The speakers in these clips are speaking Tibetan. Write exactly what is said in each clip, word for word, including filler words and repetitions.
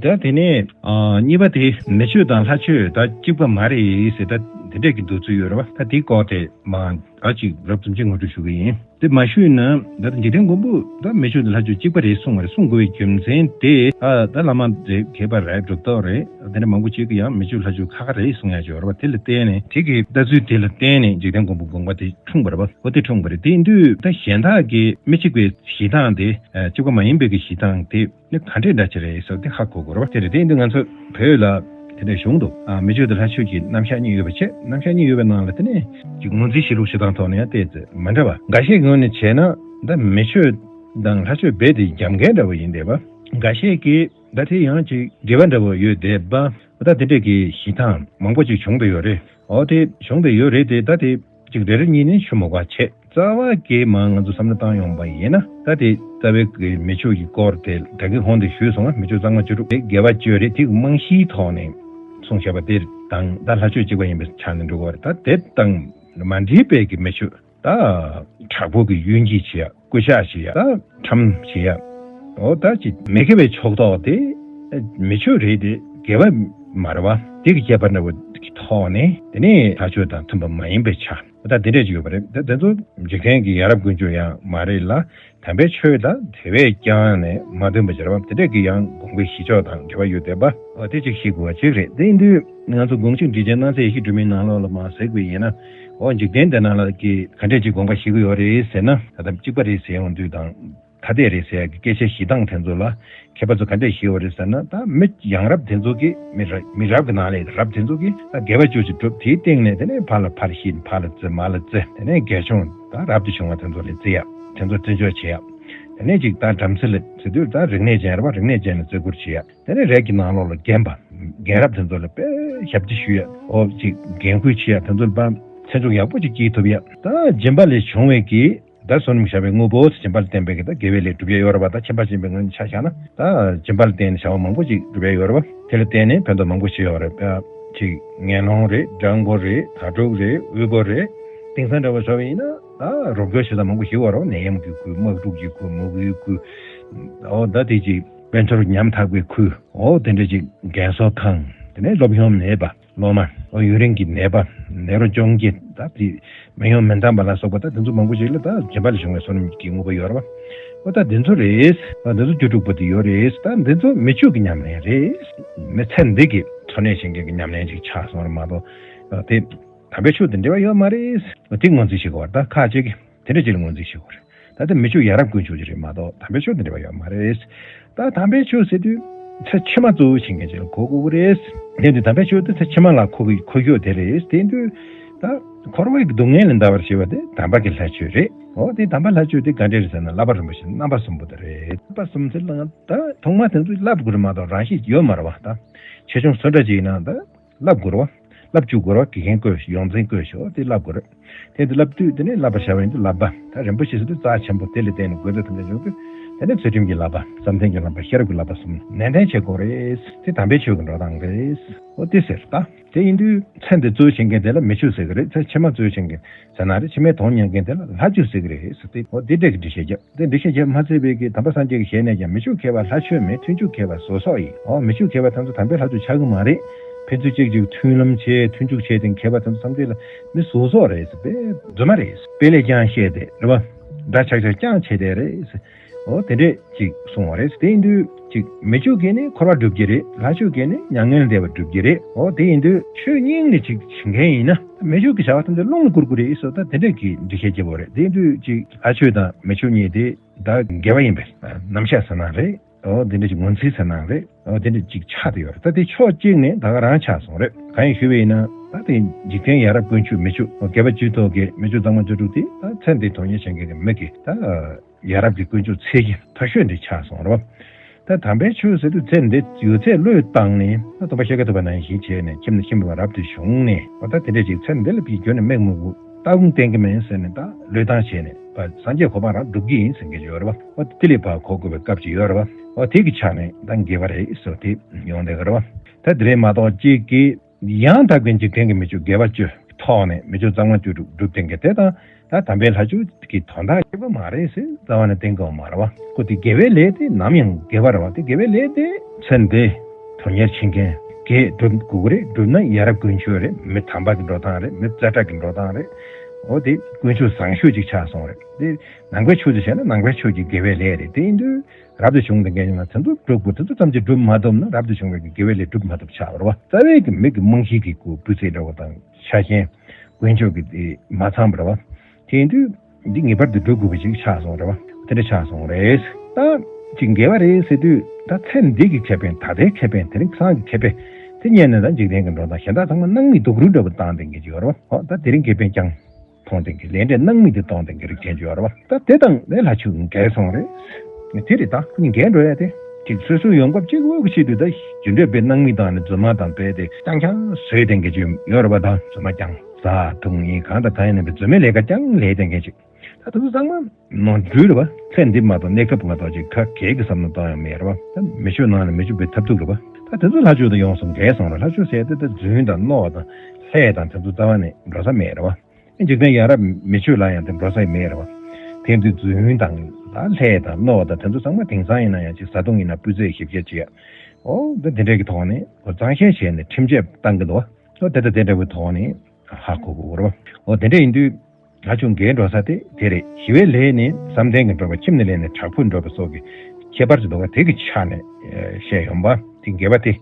ད་དེ་ནས་ཨ་གཉིས་པ་དེ་མི་ཆོས་དང་ལྷ་ཆོས་ད་གཅིག་པ་མ་རེད་ཟེར། ད་དེ་འདྲས་ཀྱི་འདོད་ཚུལ་ཡོད་རེད་བ། ད་དེའི་སྐོར་དེ་མ་ཨ་ཅིག་རབ་ཙམ་ཅིག་ངོ་སྤྲོད་ཞུ་གི་ཡིན། དེ་མ་ཞུས་ན་ད་འཇིག་རྟེན་མགོན་པོ་ད་མི་ཆོས་དང་ལྷ་ཆོས་གཅིག་པ་རེད་གསུངས་པ་རེད། གསུང་དགོས་པའི་རྒྱུ་མཚན་དེ་ཨ་ད་བླ་མ་རེད། མཁས་པ་རེད། གྲུབ་ཐོབ་རེད། དེ་འདྲ་མང་པོ་ཅིག་གིས་ཡང་མི་ཆོས་ལྷ་ཆོས་ཁ་ཁ་རེད་གསུང་ཡ་ཅིག་ཡོད་རེད་བ། དེ་ལ་བརྟེན་ནས་དེ་གི་ལྟ་ཚུལ་དེ་ལ་བརྟེན་ནས་འཇིག་རྟེན་མགོན་པོ་དགོངས་པ་དེ་འཁྲུངས་པ་རེད་བ། འོ་དེ་འཁྲུངས་པ་རེད། དེ་ཡིན་དུས་ད་གཞན་དག་གི་མི་གཅིག་པའི་གཞི་གདངས་དེ་ཨ་གཅིག་པ་མ་ཡིན་པའི་གི་གཞི་གདངས་དེ། ནི་ག་འདྲས་འདྲ་ཅིག་རེད་ཟེར་དེ་ཧ་གོ་དགོས་རེད་བ། དེ་རེད། དེ་ཡིན་དུས་ང་ཚོ་བོད་ལ་དེ་འདྲས་བྱུང་འདུག་ཨ་མི་ཆོས་དང་ལྷ་ཆོས་ཀྱི་རྣམ་གཞག་གཉིས་ཡོད་པ་བྱས། རྣམ་གཞག་གཉིས་ཡོད་པའི་ནང་ལ་དེ་ནས་ཅིག་ངོས་འཛིན་བྱེད་ལུགས་བྱེད་སྟངས་ཐོག་ནས་ཡང་བལྟས་ཚེ་མི་འདྲ་བ། འགའ་ཤས་ཀྱི་ངོས་ནས་བྱས་ན་ད་མི་ཆོས་དང་ལྷ་ཆོས་རྦད་དེ་རྒྱབ་འགལ་འདྲ་བོ་ཡིན་བསྡད་པ། འགའ་ཤས་ཀྱིས་ད་དེ་ཡང་ཅིག་འབྲེལ་བ་འདྲ་བོ་ཡོད་བསྡད་པ། ད་དེ་འདྲས་ཀྱི་གཞི་གདངས་མང་པོ་ཅིག་བྱུང་བསྡད་ཡོད་རེད། འོ་དེ་བྱུང་བསྡད་ཡོད་རེད་དེ། ད་དེ། གཅིག་རེ་རེ་གཉིས་ནས་ཞུ་མ་དགོས་པ་བྱས། རྩ་བ་གི་མ་ང་ཚོ་བསམ་བློ་བཏང་ཡོང་པ་ཡིན་ན། ད་དེ་རྩ་བའི་གི་མི་ཆོས་ཀྱི་སྐོར་དེ་ད་གིན་གོང་དུ་ཞུས་སོང་ང་། མི་ཆོས་གཙང་མ་བཅུ་དྲུག་དེ་དགེ་བ་བཅུ་རེད། དེ་གི་རྨང་གཞིའི་ཐོག་ནས་གསུངས་བཞག་པ་དེ་དང་ད་ལྷ་ཆོས་གཅིག་པ་ཡིན་པའི་ཆ་ནས་འགྲོ་གི་རེད། ད་དེ་དང་མ་འདྲེས་པའི་གི་མི་ཆོས་ད་དྲག་པོ་གི་གཡོ་འགྱེད་བྱེད་ཡ། སྐུ་ཞབས་བྱེད་ཡ། ད་ཁྲམ་བྱེད་ཡ། འོ་ད་ཅི་མི་དགེ་བའི་ཕྱོགས་གཏོགས་དེ་མི་ཆོས་རེད་དེ། དགེ་བ་མ་རེད་བ། དེ་གི་ཁྱད་པར་འདྲ་བོ་གི་ཐོག་ནས་དེ་ནས་ལྷ་ཆོས་དང་མཐུན་པ་མ་ཡིན་པའི་ཆ། འོ་ད་དེ་འདྲས་ཅིག་ཡོད་པ་རེད། ད་དེ་ཚོ་འཇིག་རྟེན་གྱི་ཡ་རབས་ཀུན་སྤྱོད་ཡང་མ་རེད་ལ། དམ་པའི་ཆོས་དང་དེ་བས་ཀྱང་ནས་མ་མཐུན་པ་ཅིག་རེད་བ། དེ་འདྲས་ཀྱི་ཡང་དགོངས་པའི་གཞི་ཕྱོགས་དང་འབྲེལ་བ་ཡོད་བསྡད་པ། འོ་དེ་ཅིག་ཤེས་དགོས་པ་ཅིག་རེད། དེ་ཡིན་དུས་ང་ཚོ་དགོངས་གཅིག་འགྲེལ་ཆེན་སྣང་ཚད་ཡེ་ཤེས་སྒྲོན་མེའི་ནང་ལོགས་ལ་མར་གཟིགས་པ་ཡིན་ན། འོ་འཇིག་རྟེན་འདི་ནང་ལ་གི་ག་འདྲས་ཅིག་དགོངས་པ་བཞེས་ཀྱི་ཡོད་རེད་ཟེར་ན། ད་ལྟ་གཅིག་པ་རེད་ཟེར་ཡོང་དུས་དང་། ཐ་དད་རེད་ཟེར་ཡག་གི་སྐད་ཆ་བཤད་སྟངས་དེ་ཚོ་ལ་མཁས་པ་ཚོ་ག་འདྲས་བཤད་ཡོད་རེད་ཟེར་ན། ད་མི་ཡང་རབས་དེ་ཚོ་གིས། མི་ར- མི་རབས་ཀྱི་ནང་ལས་རབས་དེ་ཚོ་གིས་ད་དགེ་བ་བཅུ་ཅིག་བསྒྲུབས། དེའི་སྟེང་ནས་དེ་ནས་ཕར་ལ་ཕར་བཤད། ཕར་ལ་བརྩི། མར་ལ་བརྩི། དེ་ནས་དགེ་སྦྱོང་ད་རབ་ཏུ་བྱུང་བ་དེ་ཚོ་ལ་བརྩི་ཡ། དེ་ཚོ་བརྩི་འཇོག་བྱེད་ཡ། དེ་ནས་ཅིག་ད་བྲམ་ཟེ་ལ་བརྩི་དུས་ད་རིག་གནས་ཅན་རེད་བ། རིག་གནས་ཅན་ལ་བརྩི་བཀུར་བྱེད་ཡ། དེ་ནས་རིགས་ཀྱི་ནང་ལོགས་ལ་རྒན་པ། རྒན་རབས་དེ་ཚོ་ལ་དཔེ་ཞབས་ཕྱི་ཞུ་ཡ། འོ་ཅིག་འགན་ཁུར་བྱེད་ཡ། དེ་ཚོ་ལ་ཕར་མཚན་མཆོག་ཡག་པོ་ཅིག་སྐྱེལ་ཐུབ་ཡ། ད་སྦྱིན་པ་ལས་བྱུང་བའི་གི་ད་བསོད་ནམས་བཞག་པའི་དངོས་པོ་སྦྱིན་པ་ལ་བརྟེན་པའི་གི་ད་དགེ་བའི་ལས་སྒྲུབ་ཡ་ཡོད་རེད་བ། ད་ཁྱིམ་པ་ཆེན་པོའི་ངོས་ནས་ཆ་བཞག་ན་ད་སྦྱིན་པ་ལ་བརྟེན་ནས་བྱ་བ་མང་པོ་ཅིག་སྒྲུབ་ཡ་ཡོད་རེད་བ། དེ་ལ་བརྟེན་ནས་ཕན་ཐོགས་མང་པོ་ཞིག་ཡོད་རེད་བ། ཅིག་ངན་སློང་རེད། སྦྲང་བུ་རེད། དྭ་ཕྲུག་རེད། དབུལ་པོ་རེད། དེང་སང་འདྲ་བོ་བྱས་པ་ཡིན་ན་ད་རོགས་སྐྱོར་བྱེད་སྟངས་མང་པོ་ཞིག་ཡོད་རེད་བ། ནད་ཡམས་ཀྱི་ཁུལ། དམག་འཁྲུག་གི་ཁུལ། མུ་གེའི་ཁུལ། འོ་ད་དེ་ཅིག་དཔལ་འབྱོར་ཉམ་ཐག་པའི་ཁུལ། འོ་དེ་འདྲ་ཅིག་རྒན་གསོ་ཁང་། དེ་ནས་སློབ་སྦྱོང་མེད་པ། སློབ་མ། ཨོ་ཡུན་རིང་གི་ནད་པ། ནད་རོ་གཅོང་སྐྱེས། ད་དེ་མི་ཡོང་མི་འདང་བ་ལ་སོགས་པ། ད་དེ་ཚོ་མང་པོ་ཞིག་ལ་ད་སྦྱིན་པ་ལས་བྱུང་བའི་བསོད་ནམས་ཀྱི་དངོས་པོ་ཡོད་རེད་བ། ཨོ་ད་དེ་ཚོ་རེད། ད་དེ་ཚོ་བཅུ་དྲུག་པོ་དེ་ཡོད་རེད། ད་དེ་ཚོ་མི་ཆོས་ཀྱི་ཉམས་ལེན་རེད། མི་ཚེ་འདི་གི་འཚོ་གནས་བྱེད་མཁན་གྱི་ཉམས་ལེན་ཅིག་ཆགས་སོང་རེད་མ་གཏོགས། ཨ་དེ་དམ་པའི་ཆོས་དང་འབྲེལ་བ་ཡོད་མ་རེད། དེ་ངོས་འཛིན་བྱེད་དགོས་པ་རེད། ད་ཁ་ཅིག་གིས། དེ་འདྲ་ཅིག་ལ་ངོས་འཛིན་ཞུ་དགོས་རེད། ད་ལྟ་མི་ཆོས་ཡ་རབས་དཀོན་མཆོག་ཅིག་རེད་མ་གཏོགས་དམ་པའི་ཆོས་དེ་འབྲེལ་བ་ཡོད་མ་རེད། ད་དམ་པའི་ཆོས་ཟེར་དུས་ཚེ་ཕྱི་མ་གཙོ་བོ་བྱེད་མཁན་ཅིག་ལ་གོ་དགོས་ཀྱི་རེད། དེ་དུས་དམ་པའི་ཆོས་དེ་ཚེ་ཕྱི་མ་ལ་མཁོ་གི་མཁོ་ཤོས་དེ་རེད། དེ་དུས་ད་འཁོར་བའི་སྡུག་བསྔལ་ལས་འདའ་བར་བྱེད་པ་དེ་དམ་པ་གི་ལྷ་ཆོས་རེད། འོ་དེ་དམ་པ་ལྷ་ཆོས་དེ་ག་འདྲས་རེད་ཟེར་ན་བསླབ་པ་རིན་པོ་ཆེ་རྣམ་པ་གསུམ་པོ་དེ་རེད། རྣམ་པ་གསུམ་ཟེར་ལ་ད་ཐོག་མ་དེ་ཚོ་བསླབ་དགོས་རེད་མ་གཏོགས་རང་ཤེས་ཡོད་མ་རེད་བ། ད་ཆེ་ཆུང་སུ་འདྲ་ཅིག་ཡིན་ན་ད། བསླབ་དགོས་རེད་བ། བསླབ་བཅུག་དགོས་རེད་བ། དགེ་རྒན་བསྐོས་ཤིག་ཡོངས་འཛིན་བསྐོས་ཤིག་འོ་དེ་བསླབ་དགོས་རེད། དེ་དུས་བསླབ་དུས་དེ་ནས་བསླབ་པར་བྱ་བ་ཡིན་དུས་བསླབ་པ། ད་རིན་པོ་ཆེ་ཟེར་དུས་རྩ་ཆེན་པོ་དེ་ལ་བརྟེན་ནས་དགོས་འདོད་དང་འདོད་འཇོག་དུས། དེ་ནས་ཚུལ་ཁྲིམས་ཀྱི་བསླབ་པ། བསམ་གཏན་གྱི་བསླབ་པ། ཤེས་རབ་ཀྱི་བསླབ་པ་གསུམ་ནན་ཏན་བྱེད་དགོས་རེད། དེ་དམ་པའི་ཆོས་ཀྱི་འགྲོ་སྟངས་རེད། འོ་དེ་ཟེར་ད། དེ་ཡིན་དུས་ཚེ་འདི་གཙོ་བྱེད་མཁན་དེ་ལ་མི་ཆོས་ཟེར་གི་རེད། ཚེ་ཕྱི་མ་གཙོ་བྱེད་མཁན་ཟེར་ན་རེད། ཕྱི་མའི་དོན་གཉེར་མཁན་དེ་ལ་ལྷ་ཆོས་ཟེར་གི་རེད་ཟེར་ཏེ། འོ་དེ་འདྲ་གི་འགྲེལ་བཤད་རྒྱབ། དེ་འགྲེལ་བཤད་རྒྱབ་མ་ཚད་པའི་གི་དམ་པ་སངས་རྒྱས་ཀྱི་ཞལ་ནས་ཀྱང་མི་ཆོས་མཁས་པ་ལྷ་ཆོས་མེད། མཐུན་ཕྱོགས་མཁས་པ་ཟོ་སོགས་ཡིན། འོ་མི་ཆོས་མཁས་པ་དེ་ཚོ་དམ་པའི་ལྷ་ཆོས་ཆགས་ཀྱི་མ་རེད། ཕན་ཚུན་གཅིག་གཅིག་མཐུན་ལམ་བྱས་མཐུན་འཇུག་བྱས་ཏེ་མཁས་པ་དེ་ཚོ་ཐམས་ཅད་ལ་མི་ཟོ་སོགས་རེད་ཟེར། དཔེ་རྫུན་མ་རེད། དཔེ་ལས་ཀྱང་བཤད་དེ་རེད་བ། འདྲ་ཆགས་ཆགས་རྐྱང་བྱས་ཏེ་རེད་ཟེར། འོ་དེ་འདྲས་ཅིག་གསུང་བ་རེད། དེ་ཡིན་དུས་ཅིག་མི་ཆོས་ཀྱིས་ནི་འཁོར་བ་སྒྲུབ་ཀྱི་རེད། ལྷ་ཆོས་ཀྱིས་ནི་མྱ་ངན་ལས་འདས་པ་སྒྲུབ་ཀྱི་རེད། འོ་དེ་ཡིན་དུས་ཆོས་སྙིང་ནས་ཅིག་བྱེད་མཁན་ཡིན་ན་མི་ཆོས་ཀྱི་བྱ་བ་ཐམས་ཅད་རླུང་ལ་བསྐུར་དགོས་རེད་ཟེར། ད་དེ་འདྲས་ཀྱི་འགྲེལ་བཤད་རྒྱབ་པ་རེད། དེ་ཡིན་དུས་ཅིག་ལྷ་ཆོས་དང་མི་ཆོས་གཉིས་དེ་ད་འགལ་བ་ཡིན་པའི་རྣམ་གཞག་ཟེར་ན་རེད། འོ་དེ་འདྲ་ཅིག་ངོས་འཛིན་ཟེར་ན་རེད། འོ་དེ་འདྲ་ཅིག་ཆགས་བསྡད་ཡོད་རེད། ད་དེ་ཕྱོགས་གཅིག་ནས་ད་ག་རང་ཆགས་སོང་རེད། གང་ཡིན་ཞུས་པ་ཡིན་ན་ད་དེ་འཇིག་རྟེན་ཡ་རབས་དཀོན་མཆོག་མི་ཆོས་དགེ་བ་བཅུའི་ཐོག་གི་མི་ཆོས་གཙང་མ་བཅུ་དྲུག་དེ་ད་ཚེ་འདི་དོན་གཉེར་བྱེད་མཁན་གྱི་མི་གི་ད་ཡ་རབས་ཀྱི་དཀོན་མཆོག་ཚད་གཞི་མཐོ་ཤོས་འདི་ཆགས་སོང་རེད་བ། ད་དམ་པའི་ཆོས་ཟེར་དུས་ཚེ་འདི་ཡོད་ཚད་བློས་བཏང་ནས་ད་སྟོན་པ་ཤཱཀྱ་ཐུབ་པ་ནང་བཞིན་བྱས་ནས་ཁྱིམ་ནས་ཁྱིམ་པ་རབ་ཏུ་བྱུང་ནས། འོ་ད་དེ་འདྲ་ཅིག་ཚེ་འདི་ལ་ཕྱིའི་རྒྱུ་ནི་དམིགས་མི་དགོས། ལྟ་སྒོམ་བསྟེན་གྱི་མིན་ཟེར་ནས་ད་བློས་བཏང་བྱས་ནས་ད་སངས་རྒྱས་གོ་འཕང་རང་སྒྲུབ་ཀྱི་ཡིན་ཟེར་མཁན་ཅིག་ཡོད་རེད་བ། འོ་དེ་ལས་ཕར་གོ་དགོས་པའི་སྐབས་ཅིག་ཡོད་རེད་བ། འོ་དེ་གི་ཆ་ནས་ད་འགལ་བ་རེད་ཟེར་དེ་ཡོང་བསྡད་ཀྱི་རེད་བ། ད་དེ་རེད་མ་གཏོགས་གཅིག་གིས་ཡང་དག་པའི་འཇིག་རྟེན་གྱི་མི་ཆོས་དགེ་བ་བཅུ་ཐོག་ནས་མི་ཆོས་གཙང་མ་བཅུ་དྲུག་སྒྲུབ་བསྡད་མཁན་དེ་དང་ད་དམ་པའི་ལྷ་ཆོས་ཀྱི་དོན་དག་གཅིག་པ་མ་རེད་ཟེར་རྩ་བ་ནས་བསྟན་གྱི་ཡོད་མ་རེད་བ། ཁོ་དེ་དགེ་བའི་ལས་དེ་ནམ་ཡང་དགེ་བ་རེད་བ། དེ་དགེ་བའི་ལས་དེ་ཚེ་འདི་ དོན་གཉེར་བྱེད་མཁན་གྱིས་སྒྲུབ་དགོས་ཀྱི་རེད། སྒྲུབ་ན་ཡ་རབས་དཀོན་མཆོག་རེད། མི་དམ་པ་གི་འགྲོ་སྟངས་རེད། མི་ཛ་དྲག་གི་འགྲོ་སྟངས་རེད། འོ་དེ་དཀོན་མཆོག་བཟང་ཤོས་ཅིག་ཆགས་སོང་རེད། དེ་ནང་པའི་ཕྱོགས་ཀྱིས་བྱས་ན་ནང་པའི་ཕྱོགས་ཀྱི་དགེ་བའི་ལས་རེད། དེ་ཡིན་དུས་རབ་ཏུ་བྱུང་དེ་འགན་ཡོང་ན་དེ་ཚོ་སྒྲུབ་དགོས། དེ་ཚོ་ཙམ་གྱིས་སྒྲུབ་མ་ཐུབ་ན་རབ་ཏུ་བྱུང་བའི་དགེ་བའི་ལས་སྒྲུབ་མ་ཐུབ་ཆགས་པ་རེད་བ། རྩ་བའི་གི་མི་གི་རྨང་གཞི་གི་སྐུ་སྤུས་ཚད་འདྲ་བོ་དང་ཆ་ཤས་དཀོན་མཆོག་གི་དེ་མ་ཚང་བ་རེད་བ། དེ་ཡིན་དུས་འདི་ངེས་པར་དུ་སྒྲུབ་དགོས་པ་ཅིག་ཆགས་སོང་རེད་བ། དེ་འདྲ་ཆགས་སོང་རེད། ད་ཅིག་འགལ་བ་རེད་ཟེར་དུས་ད་ཚེ་འདི་གི་ཁེ་ཕན། ད་ལྟའི་ཁེ་ཕན། དེ་རིང་སང་གི་ཁེ་ཕན་དེ་རྙེད་ནས་ད་འཇིག་རྟེན་གྱི་འགྲོ་སྟངས་གཞན་དག་ཚང་མ་སྣང་མེད་སྡུག་རུས་འདྲ་བོ་བཏང་བསྡད་མཁན་ཅིག་ཡོད་རེད་བ། ཨོ་ད་དེ་རིང་ཁེ་ཕན་ཀྱང་མཐོང་བསྡད་མཁན། ལས་འབྲས་སྣང་མེད་དེ་གཏོང་བསྡད་མཁན་རིགས་ཅན་ཅིག་ཡོད་རེད་བ། ད་དེ་དང་ལས་སླ་ཆོས་འགལ་སོང་རེད། དེ་རེད། ད་ཁོ་གཉིས་འགལ་འགྲོ་ཡ་དེ་ཅིག་སོ་སོའི་ཡོང་འབབ་གཅིག་པོ་གི་ཆེད་དུ་ད་རྒྱུ་འབྲས་དཔེ་སྣང་མེད་བཏང་ནས་རྫུན་མ་དང་དཔེ་དེ་རྐྱང་རྐྱང་བཟོས་བསྡད་མཁན་ཅིག་ཡོད་རེད་བ། ད་རྫུན་མ་རྐྱང་ཟ་འཐུང་ཡིན་གང་དང་གང་ཡིན་ནས་པའི་རྫུན་མའི་ལས་ཀ་རྐྱང་ལས་བསྡད་མཁན་ཅིག་ད་དེ་ཚོ་ཚང་མ་ནོར་འཁྲུལ་རེད་བ། ཚེ་འདི་མ་གཏོགས་གནས་སྐབས་མ་གཏོགས་ཅིག་ཁ་གས་ཀྱི་བསམ་བློ་གཏོང་ཡང་མེད་རེད་བ། ད་མི་ཆོས་ནང་ལ་མི་ཆོས་པའི་ཐབས་སྡུག་རེད་བ། ད་དེ་ཚོ་ལྷ་ཆོས་དང་ཡོངས་སུ་འགལ་སོང་རེད། ལྷ་ཆོས་ཟེར་དེ་ད་རྫུན་དང་རྣོ་བ་དང་ལྷས་དང་དེ་ཚོ་རྩ་བ་ནས་འགྲོ་ས་མེད་རེད་བ། འཇིག་རྟེན་ཡ་རབས་མི་ཆོས་ལ་ཡང་དེ་འགྲོ་ས་མེད་རེད་བ། དེ་དུས་རྫུན་དང་ད་ལྷས་དང་རྣོ་བ་དང་དེ་ཚོ་ཚང་མ་དེང་སང་ཡིན་ན་ཡང་ཅིག་བཟའ་བཏུང་ཡིན་ན་སྤུས་ཚད་ཞིབ་བཤེར་བྱེད་ཡ། ཨོ་ད་དེ་འདྲས་ཀྱི་ཐོག་ནས་ཨོ་གཙང་བཤེར་བྱས་ནས་ཁྲིམས་ཆད་བཏང་གི་འདུག་བ། ཨོ་དེ་ལྟ་དེ་འདྲ་བའི་ཐོག་ནས་ཧ་གོ་དགོས་རེད་བ། ཨོ་དེ་འདྲ་ཡིན་དུས་ང་ཆུང་འགལ་འགྲོ་ས་དེ་དེ་རེད། ཞི་བའི་ལས་ནི་བསམ་གཏན་གྱི་འགྲོ་བ། ཁྱིམ་ནས་ལས་ནི་བྲག་ཕུག་འགྲོ་བ་སོགས་ཀྱི་ཁྱད་པར་གྱི་འདུག་བ། དེ་གི་ཆ་ནས་བཤད་ཡོང་བ་དེ་འགལ་བ་དེ་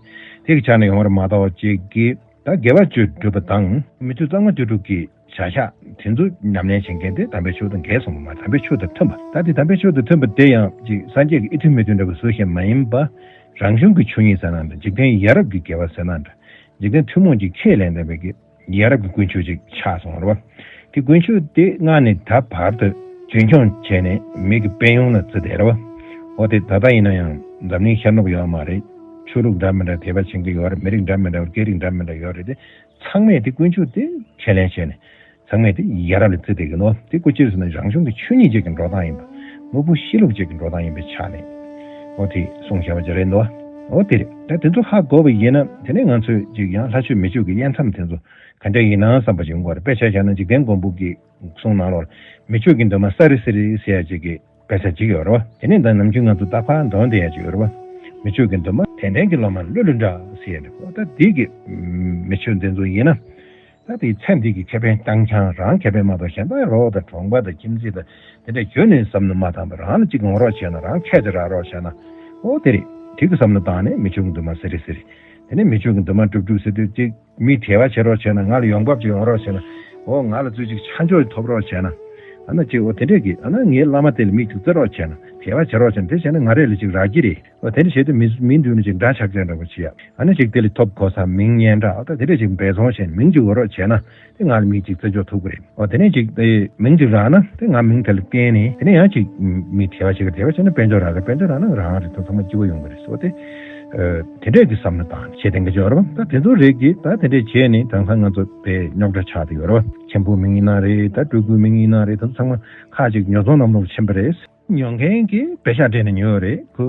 དེ་གི་ཆ་ནས་ཡོང་བ་རེད་མ་གཏོགས་ཅིག་གི་ད་དགེ་བ་བཅུ་སྒྲུབ་པ་དང་མི་ཆོས་གཙང་མ་བཅུ་དྲུག་གི་བྱ་གཞག་དེ་ཚོ་ཉམས་ལེན་བྱེད་མཁན་དེ་དམ་པའི་ཆོས་དང་འགལ་སོང་བ་མ། དམ་པའི་ཆོས་དང་མཐུན་པ། ད་དེ་དམ་པའི་ཆོས་དང་མཐུན་པ་དེ་ཡང་ཅིག་སངས་རྒྱས་ཀྱི་ཨེ་མཐུན་མི་མཐུན་འདྲ་བའི་ཟུར་ཞིག་མ་ཡིན་པ། རང་བྱུང་གི་ཆོས་ཉིད་ཟེར་ན་འདྲ། འཇིག་རྟེན་ཡ་རབས་ཀྱི་དགེ་བ་ཟེར་ན་འདྲ། འཇིག་རྟེན་ཐུན་མོང་གི་ཁས་ལེན་ལྡན་པའི་གི་ཡ་རབས་ཀྱི་ཀུན་སྤྱོད་ཅིག་ཆགས་སོང་བ་རེད་བ། དེ་ཀུན་སྤྱོད་དེ་སྔ་ནས་ད་བར་དུ་རྒྱུན་འཁྱོངས་བྱས་ནས་མི་གི་དཔལ་ཡོན་ལ་བརྩི་བསྡད་རེད་བ། འོ་དེ་ད་ལྟ་ཡིན་ན་ཡང་འཛམ་གླིང་ཤར་ནུབ་ཡོད་མ་རེད། ཆོས་ལུགས་འདྲ་མི་འདྲ་དད་པ་བྱེད་མཁན་ཡོད་རེད། མི་རིགས་འདྲ་མི་འདྲ་སྐད་རིགས་འདྲ་མི་འདྲ་ཡོད་རེད་དེ། ཚང་མས་དེ་ཀུན་སྤྱོད་དེ་ཁས་ལེན་བྱས་ནས་ཚང་མས་དེ་ཡ་རབས་ལ་བརྩི་བསྡད་ཀྱི་ནོ། དེ་སྐུ་ཅི་ཟེར་ན་རང་བྱུང་གི་ཆོས་ཉིད་ཅིག་གི་འགྲོ་སྟངས་ཡིན་པ། དངོས་པོ་གཤིས་ལུགས་ཅིག་གི་འགྲོ་སྟངས་ཡིན་པའི་ཆ་ནས་འོ་དེ་གསུངས་བཞག་པ་ཅིག་རེད་འདུག་འོ་དེ་རེད། ད་དེ་ཚོ་ཧ་གོ་བ་ཡིན་ན་དེ་ནས་ང་ཚོས་ཅིག་ཡང་ལྷ་ཆོས་མི་ཆོས་ཀྱི་དབྱེ་མཚམས་དེ་ཚོ་ག་འདྲ་ཡིན་ན་བསམ་པ་ཅིག་ཡོང་གི་རེད། དཔེ་ཆ་བཞག་ན་འཇིག་རྟེན་མགོན་པོ་གི་གསུང་ནང་ལོགས་མི་ཆོས་ཀྱི་འདུན་མ་ས་རི་སི་རི་ཟེར་ཡ་ཅིག་གི་དཔེ་ཆ་ཅིག་ཡོད་རེད་བ། དེ་ནས་ད་ནམ་རྒྱུན་ང་ཚོ་རྟག་པར་འདོན་བསྡད་ཡ་ཅིག་ཡོད་རེད་བ། མི་ཆོས་ཀྱི་འདུན་མ་དད་ལྡན་གྱི་སློབ་མ་ཀླུ་ཀླུ་འདྲ་ཟེར་ཡ་རེད་བ། ད་འདི་གི་མི་ཆོས་འདི་ཚོ་ཡིན་ན། ད་དེའི་ཚེ་འདི་གི་ཁེ་ཕན་བཏང་ཆང་རང་ཁེ་ཕན་མ་གཏོགས་གཞན་དག་རོགས་དང་གྲོང་པ་དང་ཁྱིམ་མཚེས་དང་དེ་འདྲ་གྱོན་ནས་བསམ་བློ་མ་བཏང་བར་རང་ལ་གཅིག་འོང་རོགས་བྱས་ན། རང་ཁྱད་དེ་རག་རོགས་བྱས་ན། ཨོ་དེ་རེད། དེ་གི་བསམ་བློ་བཏང་ནས་མི་ཆོས་ཀྱི་འདུན་མ་ཟེར་རེད་ཟེར་རེད། དེ་ནས་མི་ཆོས་ཀྱི་འདུན་མ་སྒྲུབ་སྒྲུབ་ཟེར་དུས་གཅིག་མི་དད་པ་བྱེད་རོགས་བྱས་ན། ང་ལ་ཡོང་འབབ་ཅིག་ཡོང་རོགས་བྱས་ན། ཨོ་ང་ལ་ཚུར་གཅིག་ཆ་འཇོག་ཐོབ་རོགས་བྱས་ན། ཨ་ན་གཅིག་ཨོ་དེ་འདྲས་ཀྱི་ཨ་ན་ངའི་བླ་མ་དེ་ལ་མིག་ཅིག་བཙིར་རོགས་བྱས་ན། དད་པ་བྱེད་རོགས་བྱས་ན། དེ་བྱས་ན་ང་རེ་ལ་ཅིག་རག་གི་རེད། ཨོ་དེ་འདྲ་བྱས་དུས་མི་མི་མདུན་ལ་ཅིག་འདྲ་ཆགས་ཆགས་འདྲ་པོ་བྱེད་ཡ། ཨ་ནི་ཅིག་དེ་ལ་ཐོབ་གོ་ས་མིང་སྙན་གྲགས་ཨ་ད་དེ་འདྲ་ཅིག་འབད་བརྩོན་བྱས་ནས་མིང་ཅིག་འོ་རོགས་བྱས་ན་དེ་ང་ལ་མིང་ཅིག་བཙན་འཇོག་ཐུབ་ཀྱི་རེད། ཨོ་དེ་ནས་ཅིག་དེ་མིང་ཅིག་རག་ན་དེ་ང་མིང་དེ་ལ་བརྟེན་ནས་དེ་ནས་ཡང་ཅིག་མི་དེ་བ་ཞིག་གི་དེ་བ་བྱས་ན་དཔལ་འབྱོར་རག་གི། དཔལ་འབྱོར་རག་ན་རང་རེད། དེ་ཚང་མ་སྐྱིད་པོ་ཡོང་གི་རེད། ཨོ་དེ་དེ་འདྲས་ཀྱི་བསམ་བློ་བཏང་བྱས་དེ་འགའ་ཅིག་ཡོད་རེད་བ། ད་དེ་ཚོ་རེད་ཀྱི་ད་དེ་འདྲས་བྱས་ནས་དེང་སང་ང་ཚོ་དཔེ་རྙོག་དྲ་ཆགས་བསྡད་ཡོད་རེད་བ། མཆན་བུ་མིང་ཡིན་ན་རེད། ད་སྤྲུལ་སྐུའི་མིང་ཡིན་ན་རེད། དེ་ཚོ་ཚང་མ་ཁག་ཅིག་ཉོ་ཚོང་ལམ་ལུགས་ཕྱིན་པ་རེད། ཉོ་མཁན་གྱིས་པེ་ཤག་སྤྲད་ནས་ཉོས་ཡོད་རེད། ཁོ་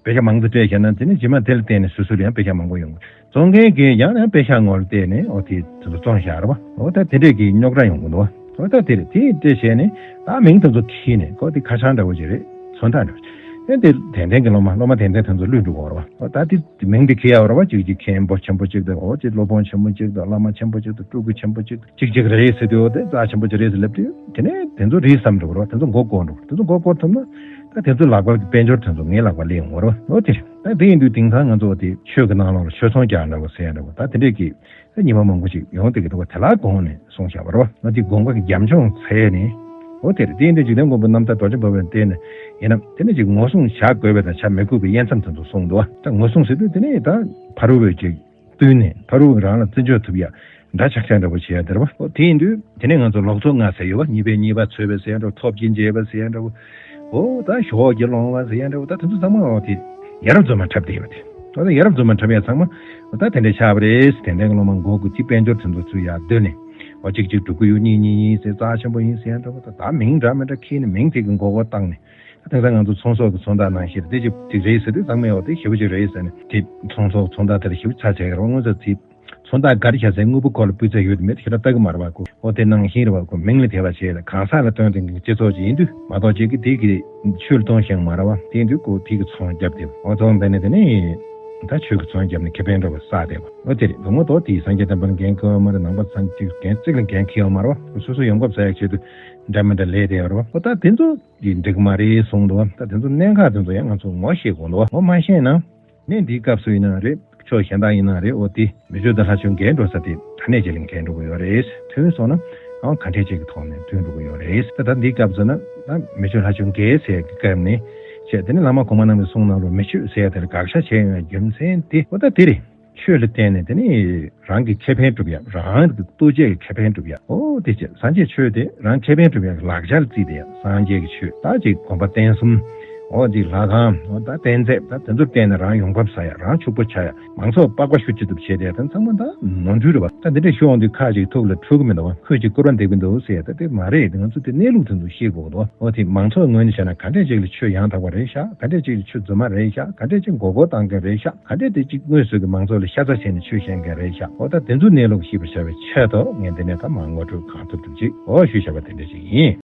པེ་ཤག་མང་དུ་སྤྲད་བཞག་ན་དེ་ནས་རྗེས་མ་དེ་ལ་བརྟེན་ནས་སོ་སོར་ཡང་པེ་ཤག་མང་པོ་ཡོང་གི། བཙོང་མཁན་གྱིས་ཡང་ཡང་པེ་ཤག་ངོ་ལ་བལྟས་ནས་ཨོ་དེ་དེ་ཚོ་བཙོང་བཞག་རེད་བ། ཨོ་ད་དེ་འདྲས་ཀྱི་རྙོག་དྲ་ཡོང་གི་འདུག་བ། ཨོ་ད་དེ་རེད། དེ་སྤྲད་བྱས་ནས་ད་མིང་དེ་ཚོ་ཁྱེར་ནས་ཁོ་དེ་ཁ་བྱང་འདྲ་བོ་ཅིག་རེད། མཚོན་རྟགས་འདྲ་བོ་ཅིག་ཨེ་དེ་དད་ལྡན་གྱི་སློབ་མ་སློབ་མ་དད་ལྡན་དེ་ཚོ་བླུས་འགྲོ་གི་རེད་བ། ཨོ་ད་དེ་མིང་དེ་ཁྱེར་ཡ་རེད་བ། ཅིག་ཅིག་མཁན་པོ་ཆེན་པོ་ཅིག་དང་ཨོ་ཅིག་སློབ་དཔོན་ཆེན་པོ་ཅིག་དང་བླ་མ་ཆེན་པོ་ཅིག་དང་སྤྲུལ་སྐུ་ཆེན་པོ་ཅིག་དང་། གཅིག་གཅིག་རེད་ཟེར་དུས་འོ་དེ་རྩ་ཆེན་པོ་ཅིག་རེད་ཟེར་ལབ་དུས་དེ་ནས་དེ་ཚོ་རེད་བསམ་འགྲོ་བ་རེད་བ། དེ་ཚོ་མགོ་སྐོར་འགྲོ་བ་རེད། དེ་ཚོ་མགོ་སྐོར་ཐུབ་ན་ད་དེ་ཚོ་ལག་པ་གི་དཔལ་འབྱོར་དེ་ཚོ་ངའི་ལག་པ་སླེབས་ཡོང་བ་རེད་བ། འོ་དེ་རེད། ད་དེ་ཡིན་དུས་དེང་སང་ང་ཚོ་དེ་ཆོས་ཀྱི་ནང་ལོགས་ལ་ཆོས་ཚོང་རྒྱག་འདྲ་བོ་ཟེར་ཡ་འདྲ་བོ་ད་དེ་འདྲས་ཀྱི་ད་ཉི་མ་མང་པོ་ཞིག་ཡོང་བསྡད་ཀྱི་འདུག་བ། དེ་ལ་དགོངས་ནས་གསུངས་བཞག་པ་རེད་བ། ང་དེ་དགོངས་པ་གི་རྒྱབ་ལྗོངས་འཚོལ་ནས། འོ་དེ་རེད། དེ་ཡིན་དུས་འཇིག་རྟེན་མགོན་པོ་རྣམ་ཐར་རྡོ་རྗེ་འབར་བའི་སྟེང་ནས་ཡིན་ན་དེ་ནས་ཅིག་ངོ་སྲུང་བྱ་དགོས་པ་དང་བྱ་མི་དགོས་པའི་དབྱེ་མཚམས་དེ་ཚོ་གསུངས་འདུག་བ། ད་ངོ་སྲུང་ཟེར་དུས་དེ་ནས་ད་ཕ་རོལ་པོས་ཅིག་བསྟུན་ནས་ཕ་རོལ་རང་ལ་བརྩི་འཇོག་ཐུབ་ཡ་འདྲ་ཆགས་ཆགས་འདྲ་པོ་བྱེད་ཡ་དེ་རེད་བ། ཨོ་དེ་ཡིན་དུས་དེ་ནས་ང་ཚོ་ལོག་འཚོ་ལྔ་ཟེར་ཡོད་བ། གཉིས་པས་གཉིས་པ་འཚོས་པ་ཟེར་ཡ་འདྲ་བོ། ཐོབ་ཀྱིས་འཇལ་བ་ཟེར་ཡ་འདྲ་བོ། ཨོ་ད་ཞོགས་ཀྱི་སློང་བ་ཟེར་ཡ་འདྲ་བོ། ད་དེ་ཚོ་ཚང་མ་ཨོ་དེ་ཡ་རབས་རྫུན་མ་འཁྲབ་བསྡད་ཡོད་པ་དེ། ཨོ་ད་ཡ་རབས་རྫུན་མ་འཁྲབ་ཡ་ཚང་མ་ཨོ་ད་དེ་འདྲ་ཆགས་པ་རེད། དད་ལྡན་གྱི་སློབ་མ་མགོ་དགུ་དེ་དཔལ་འབྱོར་དེ་ཚོ་ཚུར་ཡར་བསྡུས་ནས་ཨོ་གཅིག་གཅིག་འབྲུ་གུ་ཡུ་གཉིས་གཉིས་གཉིས་ཟེར་རྩ་ཆེན་པོ་ཡིན་ཟེར་ཡ་འདྲ་བོ། ད་ད་མིང་འདྲ་མི་འདྲ་ཁྱེར་ནས་མིང་དེ་གི་མགོ་སྐོར་བཏང་ནས། ད་དེང་སང་ང་ཚོ་ཚོང་ཟོག་གི་མཚོན་རྟགས་ནང་བཞིན་དེ་ཅིག་ཅིག་རེད་ཟེར་དུས་ཚང་མས་འོ་དེ་ཞེ་པོ་ཅིག་རེད་ཟེར་ནས་དེ་ཚོང་ཟོག་མཚོན་རྟགས་དེ་ལ་ཞེ་པོ་ཆ་བྱས་ཀྱི་རེད་བ། དངོས་ཟོག་དེ་མཚོན་རྟགས་ག་རེ་བྱ་ཟེར། དངོས་པོ་ཁོ་ལ་སྤུས་ཚད་ཡོད་དེ་མེད་དེ་ཁྱེད་རང་ལྟ་གི་མ་རེད་བ། ཁོ་འོ་དེ་ནང་བཞིན་རེད་བ། ཁོ་མིང་ལ་དད་པ་བྱས་ལ་གང་ཟག་ལ་བསྟུན་དེ་སྤྱི་ཚོགས་ཅིག་ཡིན་དུས་མ་གཏོགས་ཅིག་གི་དེ་གི་ཆོས་ལ་གཏོང་ཤེས་མ་རེད་བ། དེ་ཡིན་དུས་ཁོ་དེ་གི་ཚོང་རྒྱབ་དེ་འོ་ཚོང་དེ་ནས་དེ་ནས་ ད་ཆོས་ཀྱི་མཚོན་བརྒྱབ་ནས་ཁེ་ཕན་འགྲོ་བ་བསགས་བསྡད་པ། འོ་དེ་རེད། དགོང་མོ་དོ་དེའི་སངས་རྒྱས་བསྟན་པ་ལ་འགན་འཁྱེར་བ་མ་རེད། ནང་པ་སངས་རྒྱས་འགན་གཅིག་ལ་འགན་འཁྱེར་བ་མ་རེད་བ། སོ་སོ་ཡོང་འབབ་ཟ་ཡག་ཆེད་དུ་འདྲ་མི་འདྲ་ལས་བསྡད་ཡོད་རེད་བ། འོ་ད་དེ་ཚོ་ཡིན་འགྲིག་མ་རེད་གསུངས་འདུག་བ། ད་དེ་ཚོ་གནད་འགག་དེ་ཚོ་ཡང་ང་ཚོ་ངོ་ཤེས་དགོས་འདུག་བ། ངོ་མ་ཤེས་ན། ནས་འདིའི་སྐབས་སུ་ཡིན་ན་རེད། ཕྱོགས་གཞན་དག་ཡིན་ན་རེད། འོ་དེ་མི་ཆོས་དང་ལྷ་ཆོས་འགལ་འགྲོ་ས་དེ་ག་ནས་ཅིག་ལ་འགལ་འགྲོ་གི་ཡོད་རེད། མཐུན་སོང་ན་ཨང་ག་འདྲས་ཅིག་གི་ཐོག་ནས་མཐུན་འགྲོ་གི་ཡོད་རེད། ད་ད་འདིའི་སྐབས་སུ་ན་ད་མི་ཆོས་ལྷ་ཆོས་འགལ་ཟེར་གི་སྐབས་ནས་བྱས། དེ་ནི་བླ་མ་གོང་མ་རྣམས་ཀྱི་གསུང་ནང་ལོ་མི་ཆོས་ཟེར་ཡ་དེ་ལ་དགག་བྱ་བྱས་ཡོང་ཡ་རྒྱུ་མཚན་དེ་འོ་ད་དེ་རེད། ཆོས་ལ་བརྟེན་ནས་དེ་ནི་རང་གི་ཁེ་ཕན་སྒྲུབ་ཡ། རང་གི་ལྟོ་ཆས་ཀྱི་ཁེ་ཕན་སྒྲུབ་ཡ། ཨོ་དེ་བྱས་སངས་རྒྱས་ཆོས་དེ་རང་ཁེ་ཕན་སྒྲུབ་ཡ་གི་ལག་ཆར་བརྩིས་ཏེ་ཡ། སངས་རྒྱས་ཀྱི་ཆོས་ད་ཅིག་དགོན་པ་རྟེན་གསུམ། ཨོ་ཅིག་ལྷ་ཁང་། ཨོ་ད་རྟེན་རྫས། ད་དེ་ཚོར་བརྟེན་ནས་རང་ཡོང་འབབ་ཟ་ཡ། རང་ཕྱུག་པོ་ཆགས་ཡ། མང་ཚོགས་སྤགས་པ་ཤུ་ཅི་ཐུབ་བྱས་ཏེ་ད་ཚང་མ་ད་ནོར་འཁྲུལ་རེད་བ། ད་འདི་འདྲ་ཤོད་འོང་དུས་ཁ་ཅིག་ཐུགས་ལ་འཁྲུལ་གི་མི་འདུག་བ། ཁོས་ཅིག་སྐུར་བ་འདེབས་ཀྱི་འདུག་ཟེར་ཡ། ད་དེ་མ་རེད། ང་ཚོ་དེ་གནས་ལུགས་དེ་ཚོ་ཤེས་དགོས་འདུག་བ། ཨོ་དེ་མང་ཚོགས་ངོས་ནས་བྱས་ན་ག་འདྲས་ཅིག་ལ་ཆོས་ཡང་དག་པ་རེད་ཤག་ག་འདྲས་ཅིག་ལ་ཆོས་རྫུན་མ་རེད་ཤག་ག་འདྲས་ཅིག་མགོ་སྐོར་བཏང་མཁན་རེད་ཤག་ག་འདྲས་དེ་ཅིག་དངོས་སུ་གི་མང་ཚོགས་ལ་ཤ་ཚ་བྱས་ནས་ཆོས་བཤད་མཁན་རེད་ཤག་ཨོ་ད་དེ་ཚོ་གནས་ལུགས་ཤེས་པར་བྱ་བའི་ཆེད་དུ་ངས་འདི་ནས་ད་མ་ངོ་སྤྲོད་གང་ཐུབ་ཐུབ་ཅིག་ཨོ་ཞུས་བཞག་པ་དེ་འདྲ་ཅིག་ཡིན།